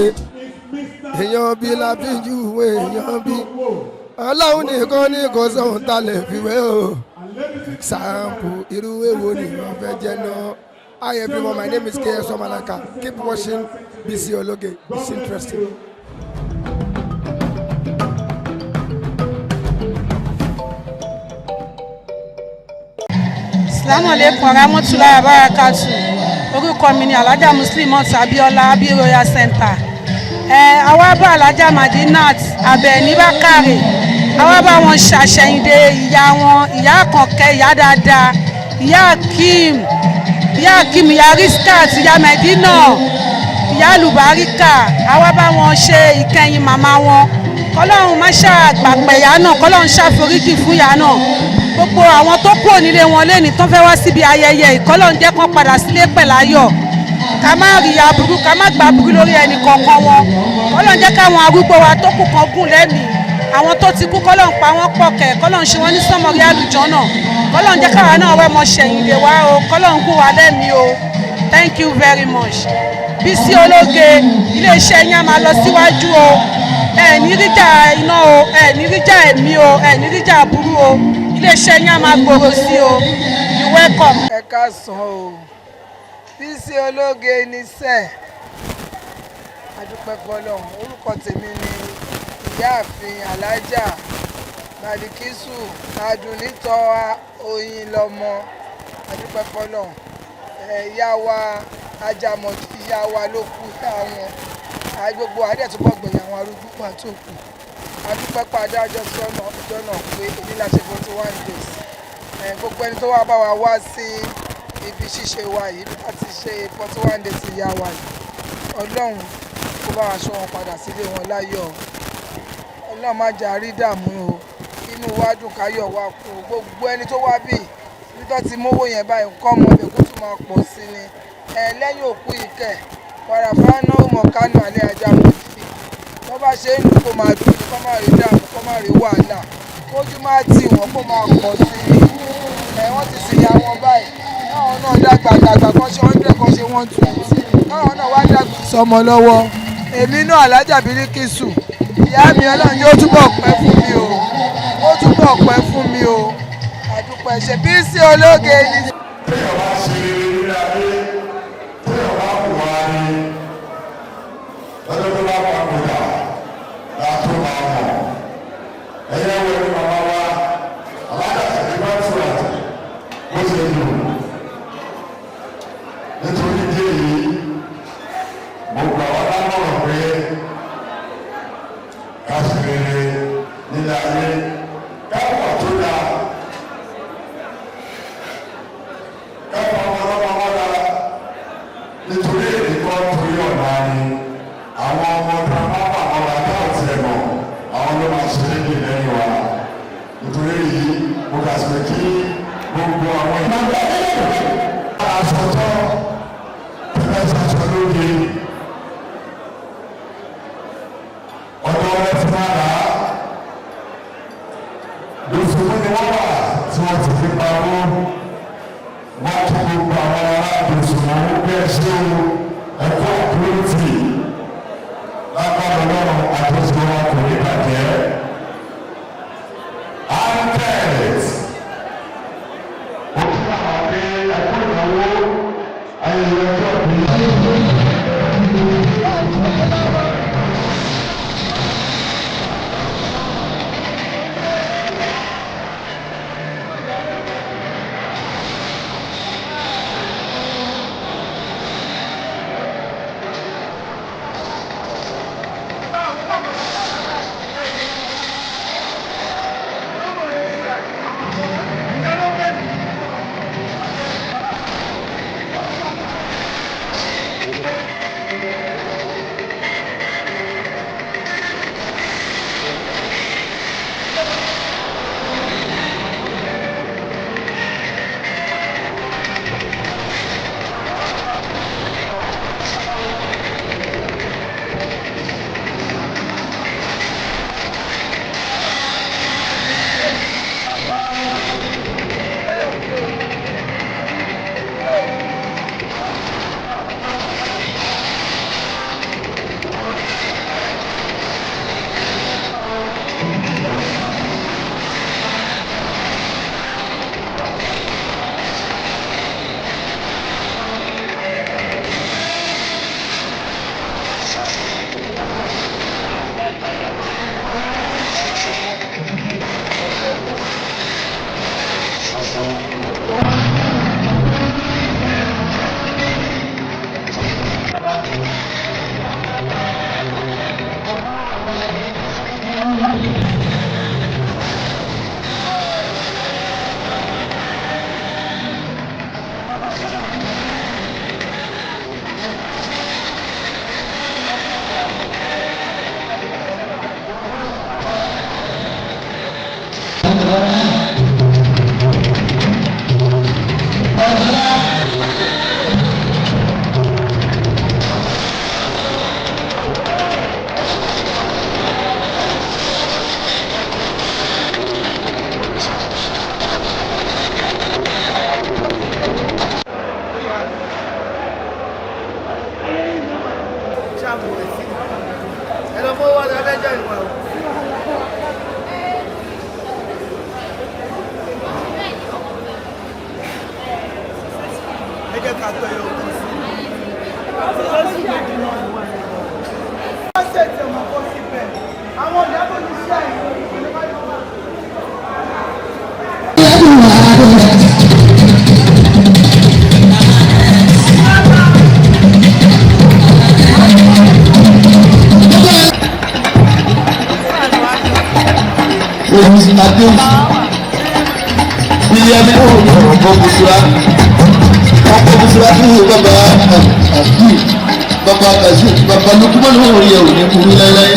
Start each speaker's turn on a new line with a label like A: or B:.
A: Èèyàn bí la fi júwe èèyàn bí. Ọlọ́run nìkan ní kò sóhun tá lè fi wé o. Sample irú èwo ni wọ́n fẹ́ jẹ́ náà. Hi everyone, my name is KS Omalaka. Keep watching Bisi Ologe. It's interesting.
B: Salamu aleykum warahmatulahi wabarakatu. Orúkọ mi ni Alhaja Muslimat Abiola Abi Royal Center. Ẹ àwa bá Alhaja Madinat Abẹ́ní Bákàrè, àwa bá wọn ṣàṣẹyìndé ìyá wọn, ìyá Àkànkẹ́, ìyá dáadáa, ìyá Akeem, ìyá Akeem, ìyá Riskat, ìyá Medina, ìyá Alubarika. Àwa bá wọn ṣe ìkẹyìn màmá wọn. Kọlọ́run má ṣàgbàpẹ̀ ìyá náà, kọlọ́run ṣàforíjì fún ìyá náà. Gbogbo àwọn tó kúrò nílé wọn lẹ́ni tó fẹ́ wá síbi ayẹyẹ ìkọlọ́run jẹ́ kán padà sílé pẹ̀láyọ̀, ká má rí aburú, ká má gba aburú lórí ẹnì kọ̀ọ̀kan wọn. Kọlọ́run jẹ́ káwọn arúgbó wa tó kù kan gùn lẹ́mìí, àwọn tó ti kú kọlọ́run pa wọ́n pọ̀ kẹ̀, kọlọ́run ṣe wọ́n ní sọ́mọ́rí àlùjọ́nà, kọlọ́run jẹ́ káwa náà wẹ́ mọ ṣẹ̀yìn lè wá o, kọlọ́run gùn wá lẹ́mìí o. Thank you very much. Bísí Ológe, iléeṣẹ́ yín á máa lọ síwájú o. Ẹ ní ríjà iná o, ẹ ní ríjà ẹ̀mí o, ẹ ní ríjà aburú o. Iléeṣẹ́ yín á máa gbòòrò sí o. You welcome.
C: Ẹ káàsán o. Bísí Ológe ní sẹ adúpẹ́ fọ́lọ́run. Orúkọ tèmi ni ìyáàfin Alájà Balikisu Adùnítọ́ Oyinlọmọ. Adúpẹ́ fọ́lọ́run. Ìyá wa Ajàmọ̀dí, ìyá wa ló kú ìyá wọn. Gbogbo àdẹ̀túbọ̀ gbẹ̀yìn àwọn arúgbó wa tó kù. Adúpẹ́ pàdé àjọ sọ́nà ọjọ́ náà pé èyí la ṣe 41 days. Gbogbo ẹni tó wá bá wa wá sí ibi ṣíṣe wa yìí, bí wọ́n ti ṣe 41 days ìyá wa yìí, Ọlọ́run kó bá wa ṣọ́ wọn padà sílé wọn láyọ̀. Ọlọ́run má jà rí dààmú o. Inú wa dùn, káyọ̀ wa kú. Gbogbo ẹni tó wá bí ibi tó ti mówó yẹn báyìí, nǹkan ọmọ ibẹ̀ kó tún máa pọ̀ sí ni. Lẹ́yìn òkú ìkẹ́ wàràfà náà mọ̀ kánú alẹ́ ajá mọ̀ sí tó bá ṣe ń lù, kó máa dùn, kó má rí dààmú, kó má rí wàhálà, kójú má tì wọ́n, kó máa pọ̀ sí ni. Wọ́n ti sì ya wọn báyìí, káwọn náà dàgbà dàgbà, kan ṣe 100, kan ṣe 120, káwọn náà wá dàgbà sọmọ lọ́wọ́. Èmi náà Alájà Bíríkìsù, ìyá mi, Ọlọ́run yóò túbọ̀ pẹ́ fún mi o, ó túbọ̀ pẹ́ fún mi o. Àdúpẹ́ ṣe Bísí Ológe ni.
D: Téèyàn bá ṣe rere nílé ayé, téèyàn bá hùwà ni lọ́jọ́ tó bá papòdà látó máa mọ̀. Ẹ̀yẹ́ wo ni màmá wa Alájà tẹ̀lé bá tura bó ṣe lò? Nítorí ìdí èyí, mo gbà wá lámọ̀ràn pé ká ṣe rere nílé ayé, ká hùwà tó dáa, ká fa ọmọ ọlọ́mọ mọ́ra, nítorí èdè kan torí ọ̀la ni. Àwọn ọmọ tá a bá wà mọ́ra tá ò tiẹ̀ mọ̀, àwọn ló máa ṣe lédè lẹ́yìn wa. Nítorí èyí, mo kà sí pé kí gbogbo àwọn ìlú aṣọ tó tẹ́lẹ̀ ṣaṣọ lóde ọ̀dọ́ rẹ̀ ti máa rà á lóṣùwọ̀n ni wọ́n wà tí wọ́n ti fi pawó. Wọ́n kí gbogbo àwọn ará ìdòṣùwọ̀n bẹ́ẹ̀ ṣe o, ẹ̀kọ́ àkúrẹ́tì lágbára Ọlọ́run, àjọṣe wa kò ní bàjẹ́. Anket ó kí àwọn pé ẹ̀kọ́ ìnáwó ayẹyẹ ọjọ́ ìbí.
C: Jẹ́ ká tọ́ ẹyọ kan sí. Wọ́n ṣètì ọmọ kó síbẹ̀. Àwọn ìyá tó ní iṣẹ́ ìlú.
E: Adéwì William ọkọ Bùsùlá ọkọ Bùsùlá fún bàbá àbí bàbá Kazeem bàbá lukumanu orí ẹ ò ní burú láéláé.